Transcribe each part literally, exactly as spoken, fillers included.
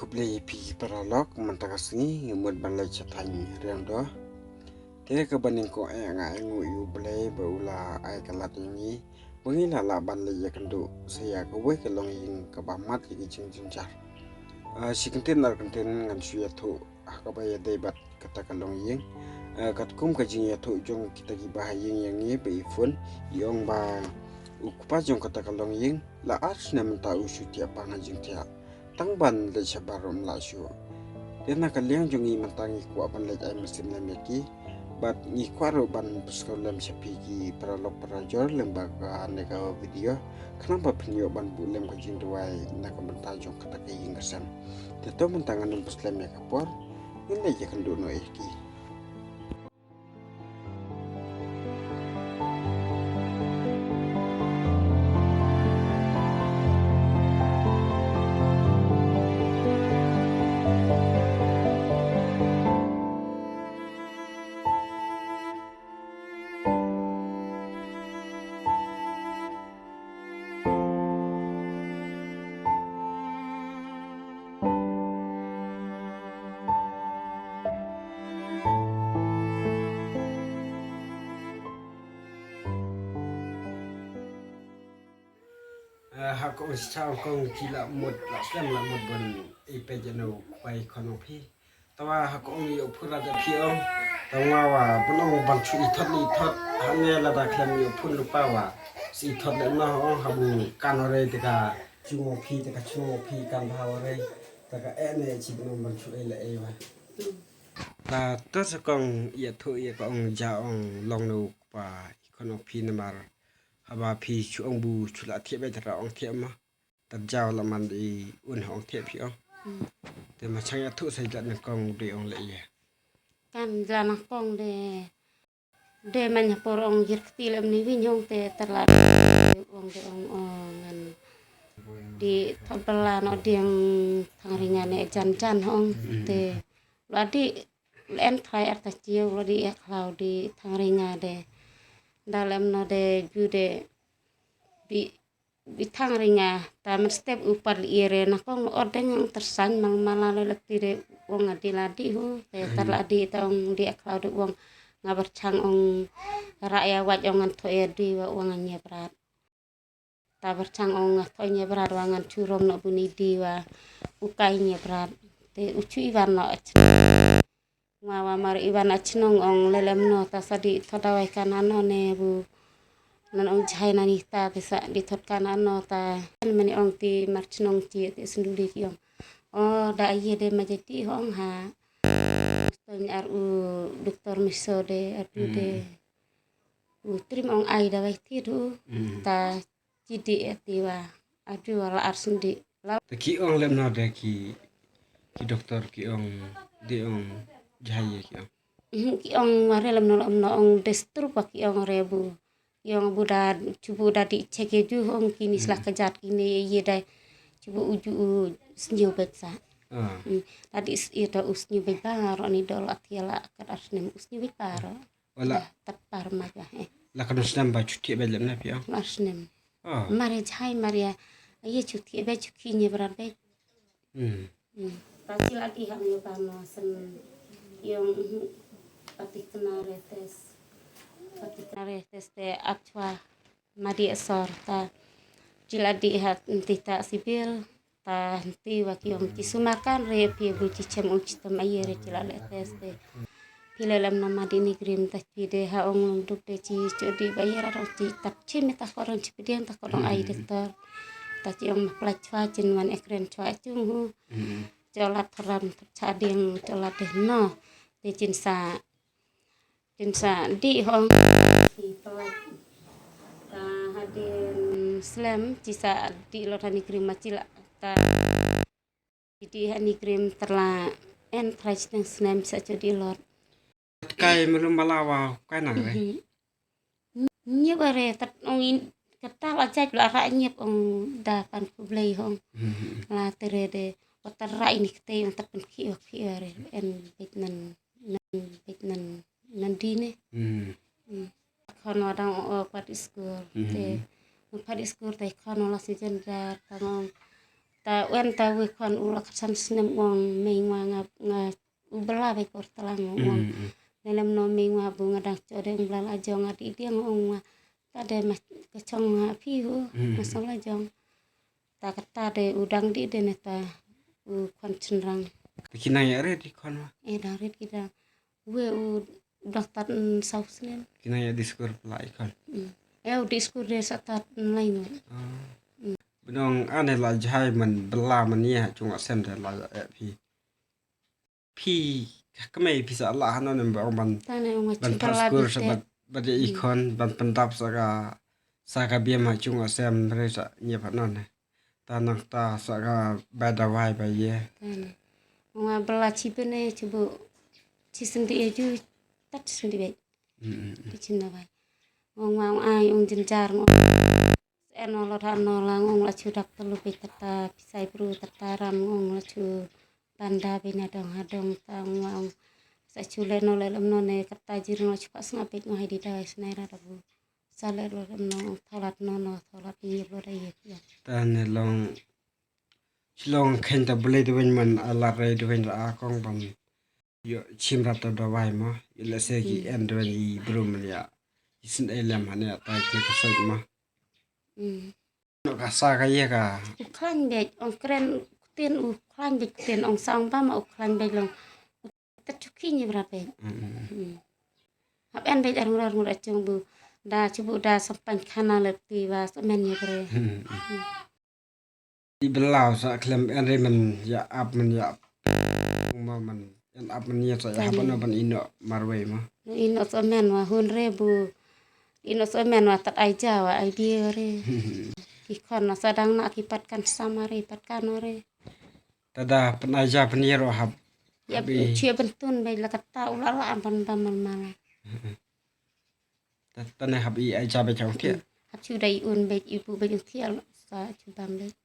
Khublei ïa phi ki paralok, mynta ka sngi ngi mut ban leit sha thaiñ Riangdo. Te kaba nyngkong eh nga ainguh ïa U Blei ba u la ai ka lad ïa ngi ba ngi la lah ban leit ïakynduh sha ïa kawei ka longïing kaba mat ïa ki jingjynjar. Ah, shi kyntien ar kyntien ngan shu ïathuh ha kaba ïadei bad kata ka longïing. Ah, katkum ka jingïathuh jong kita kiba ha ïing ïa ngi ba i phone, i ong ba u kpa jong kata ka longïing la ar snem mynta u shu thiah pang ha jingthiah tang ban leit shabar ruh ym lah shuh. Te na ka liang jong ngi mynta ngi kwah ban leit ai mynsiem lem ïa ki bad ngi kwah ruh ban pynskhem lem sha phi ki paralok parajor lyngba kane ka video khnang ba phin ïoh ban buh lem ka jingduwai na ka bynta jong kata ka ïing ka sem. Te to mynta ngan ym pynslem ïa ka por, ngin leit ïakynduh noh ïa ki. Eh, ha kong sha kong ki la mut la slem la mut ban i peit ïa u kpa i khun u phi. Te wa ha kong ïa u phun la da phi ong. Te wa wa ban ong ban shu i thot i thot. Hangne lada khlem ïa u phun lypa wa shu i thot leh noh ong ha bu kan o rei te ka chung o phi te ka chung o phi kan bha o rei. Te ka eh ne chi ban ong ban shu ei leh ei wa. Ta to sa kong ïathuh ïa ka ong ja ong long na u kpa i khun u phi namar haba phi shu ong bu shu la thiah beit ra ong thiah ma. Tad jaw la man i un ha ong thiah phi ong. Te ma chang ïathuh sa ïa nyngkong u dei ong leh ïa. Kan la nyngkong de, de man ha por ong jir kti lem ni win ong te tad la ong de ong ong ngan di thot bala no diang thang ringa ne jan jan ong te la di len thai ar ta chiu la di ek lau di thang ringa de da lem no de ju de bi bi thang ringa ta man step u pat li re na kong ot deng ang tersan mal mala le lek ti re wong adi la di hu te tar la di ta ong di ak lau de wong nga berchang ong ra ya waj ong ngan tho ya di wa wong ngan ye brat ta berchang ong nga tho ye brat wa ngan churom no buni di wa u kai ye brat te u chu iwan no ach Nga wa mar iwan a chnong ong lelem no ta sa di thot dawai kana no ne bu nan ong jhai na ni ta te sa di thot kana no ta mani ong ti mar chnong ti ti senduli ki ong o da ye de ma jeti hong ha to ni ar u doktor miso de ar u de u trim ong ai dawai ti du ta Ki dih ïa ti wa adu wa la ar sendih. La Te ki ong lem na de ki ki doktor ki ong de ong jahai ïa ki ong. Mhm, ki ong wa re lem no lem no ong destrup wa ki ong re bu. Ki ong bu da chubu da di chek ïa ju ong ki ni sla ka jat ki ne ïa dai chubu u ju u snyu bet sa. Ah. Hmm. Da di s- ïa da u snyu bet ba ro ni dol atia la ka ar snem u snyu bet ba ro. Wala. Tat par ma ja eh. La ka dusnem ba chuti ba lem na pia. Ar snem. Ah. Mare jai mare ya. Aye chuti ba chuki nye bra be. Hmm. Hmm. Ta chi la di ha nge ba no sen yong mhm. Pati kena retes. Pati kena retes te achwa madi asor ta. Chi la di ha nti ta sibil. Ta nti wa ki ong ki suma kan re phi bu chi chem ong chi tam aye re chi la le tes te. Phi le lam nama di ni grim ta phi de ha ong long duk de chi chu di ba ye ra chi ta chi mi ta ko rong chi pideng ta ko rong ai doktor. Ta chi ong ma pla chwa chin wan ekren chwa chung hu. Cho la thoram cha ding cho la de no. De chin sa Tin sa di hong ki plat ta hadin slem ci sa di lot hani krim macil ta di hani krim terla en trai citeng snem sa cu di lot. Kai melum balawa kai nang re. Nye bare tat ong in kata la jaj la ra nyep ong da pan kublei hong la tere de otar ra ini kete ong tat pen ki ok ki are en bit nan nan bit nan nan dine. Khon wa dang o pat school te pat school te khon wa la si jen dar tang ong Ta wen ta wei khon u la khatsan snem u ong mei ngwa nga, nga u bela bek or talang u ong. Mm, mm. Lelem no mei ngwa bu nga dang cho de ong bela la jong nga di diang ong ngwa. Ta de ma ka chong nga phi u, mm, ma song la jong. Ta kata de u dang di de ne ta u khon chynrang. Te ki nang ïa rit ki khon wa? Eh, dang rit ki dang. Wei u dang tat, mm, saw snem. Ki nang ïa di skur pla i khon. Mm. Eh, u di skur de sa tat, mm, lai ngut. Ah. Mm. Benong ane la jai man bela man ïa chung a sem de la ïa eh phi. Phi ka kmei phi sa la hano ne ba ong ban, tane ong ban chu thap bela skur bi sa te. Bad, bad ïa i khon ban pyndap sa ka, sa ka biam ha chung a sem re sa ñiap hano ne. Ta nang ta sa ka ba dawai ba ye. Tane. Ong a bela chi bene chi bu chi sendi e ju tat sendi be. Mm, mm, mm. Ti chin dawai. Ong wa ong ai ong jynjar ong. Eno lo da no lang ong la chu dak telu be tata pisai bru tata ram ong la chu banda be na dong ha dong ta ong wa ong. Sa chu le no le lem no ne kata jir no chu pa snga be no hai di dawai snai ra da bu. Sa le lo lem no tholat no no tholat ni lo da ye ya. Ta ne long Shillong khein ta bulei duwen man a lar rei duwen ra a kong ban. Yo chim rap ta dawai ma. Yo le se ki, mm, en duwen i brum ya. I sin e lem hane ta ki ka soi ma. Mm. No ka sa ka ye ka. U khlaiñ bej ong kren ktien u khlaiñ bej ktien ong sa ong ba ma u khlaiñ bej long. U tet chu ki ni bra bej. Mm, mm, mm. Mm. Hap en bej ar ngur ar ngur a chung bu. Da chu bu da sampañ khana le ti ba sa men ye bre. Mm, mm. Mm. I belaw sa khlem en re man ya ap man ya ap. Ma man en ap man ya sa ya hap no ban ino marwei ma. Ino so men wa hun re bu. Ino so men wa tat ai ja wa ai die re. Ki khon na sa dang na ki pat kan sama re pat kan re. Tada pan ai ja pan ye ro hap. Ya hap i. Chia ban tun bai la kata u la la ban ban mal mal. Ta, ta ne hap i ai ja bej ong thiah. Hmm. Hap chu dei un bej i pu bej ong thiah sa chu bam bej.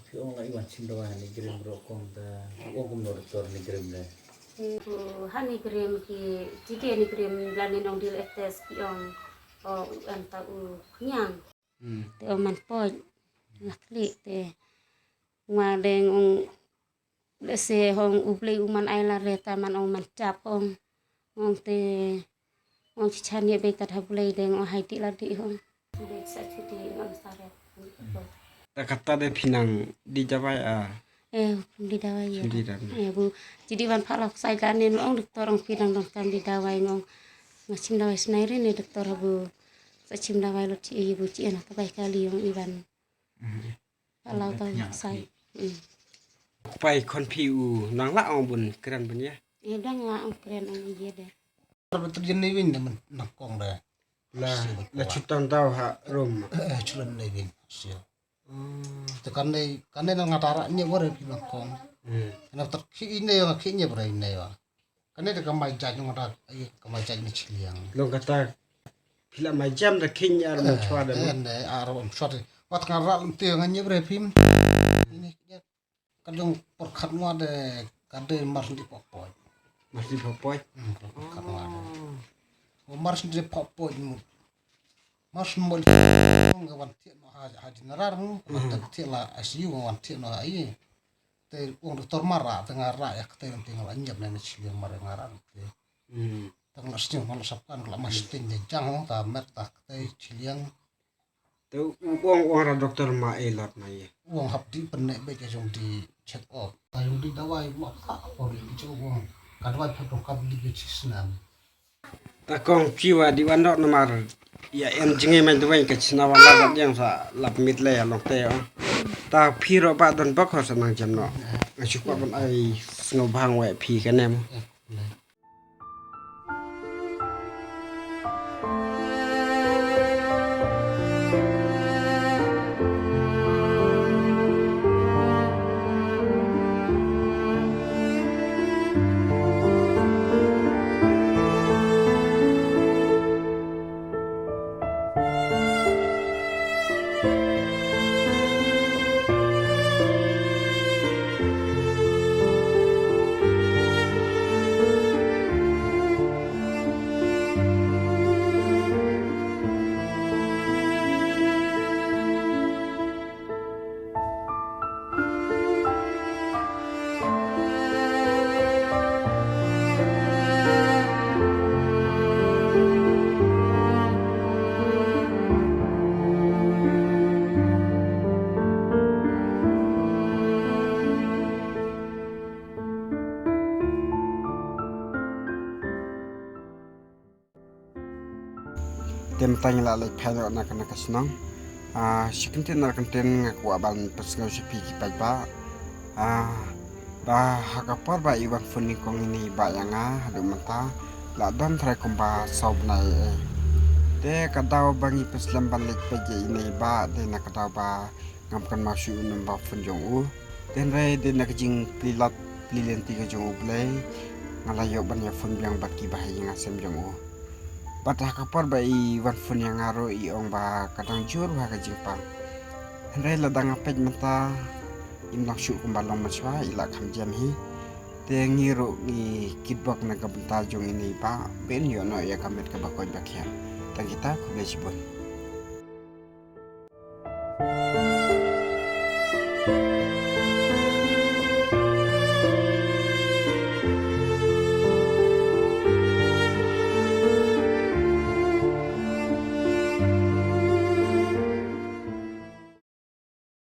Phi ong la i wan chim dawai ni grim ro kong ta. Ong kum no doktor ni grim le. Hmm, pu ha ni grim ki jike ni grim la ni nong dil etes ki ong o u en ta u khniang. Hmm. Te ong man poj la klik te. Ngwa deng ong lehse hong u Blei u man ai la re ta man ong man chap hong. Ong te ong chi chan ye be tat ha Blei deng ong hai ti la di hong. Be sa chu di ngam sa re. Ta kata de phi nang di dawai a. Eh, di dawai ya. Di dawai. Eh, bu chi di ban pha la sai la ne ong doktor ong phi nang dong kam di dawai ngong. Nga chim dawai snai re ne doktor ha bu. Sa chim dawai lo chi e bu chi e na ka bai kali ong i ban. Mhm. Alaw ta sai. Mm. Pai khon phi u nang la ong bun kren bun ya. Eh, dang la ong kren ong ye de. Tar betul jen ni win de men nak kong de. La, la chutang daw ha rum. Eh, chulan ni win. Sio. Hmm. Te kan ni, kan ni nang ngatara ni wore phi nak kong. Hmm. Na tak khi ni wa, khi ni bra ni wa. Kane da ka mai judge nga da, ai, ka mai judge ni chiliang. Long kata phi la mai jam da king ar ma chwa da. Eh, ne ar ma chwa da. Wat nga ra lam te nga nyep re phim. Ini ka jong por khat nga de ka de mar sndi pok poi. Mar sndi pok poi? Hmm, por khat nga de. Oh. O mar sndi pok poi mu. Mar sndi mo nga wan thiah no ha, ha general mu. Wan thiah la I C U nga wan thiah no ha i. Te ong doktor mara te nga ra ya kate te nga la nyep ne chiliang mara nga ra te. Hmm. Te nga la sting nga la sap kan nga la ma sting de jang ta mer ta kate chiliang. Te ong ong ra doktor ma e lat ma ye. Ong hap di penne be ke jong di check up. Ta jong di dawai ma ka ko di jong ong. Ka dawai pha dong ka di be chisnam. Ta kong phi wa di wan dok namar ya en jingim man duweng ka chna wa la yang sa lap mit le ya long te. Ta phi ro ba don bak ho sa nang jam no. Nga shu kwah ban ai sngewbha wa phi ka nem. Te mynta ngi la leit phai noh na kane ka shnong. Ah, shi kyntien ar kyntien nga kwah ban pynsngew sha phi ki paidbah. Ah, ba ha ka por ba i wan phone nyngkong ine i bah ïa nga haduh mynta la don trai kumba saw bnai eh. Te ka daw ba ngi pynslem ban leit peit ïa ine i bah dei na ka daw ba ngam kynmaw shuh u number phone jong u. Te hynrei dei na ka jingplie lad plie lynti ka jong U Blei nga la ïoh ban ïa phone biang bad ki bahaïing hasem jong u. Bad ha ka por ba i wan phone ïa nga ruh i ong ba ka dang jur bha ka jingpang. Hynrei lada nga peit mynta im long shuh kumba long mynshuwa, i la kham jem hi. Te ngi ruh ngi kitbok na ka bynta jong ine i bah ban ïoh noh ïa ka met kaba koit ba khiah. Tang kita, khublei shibun.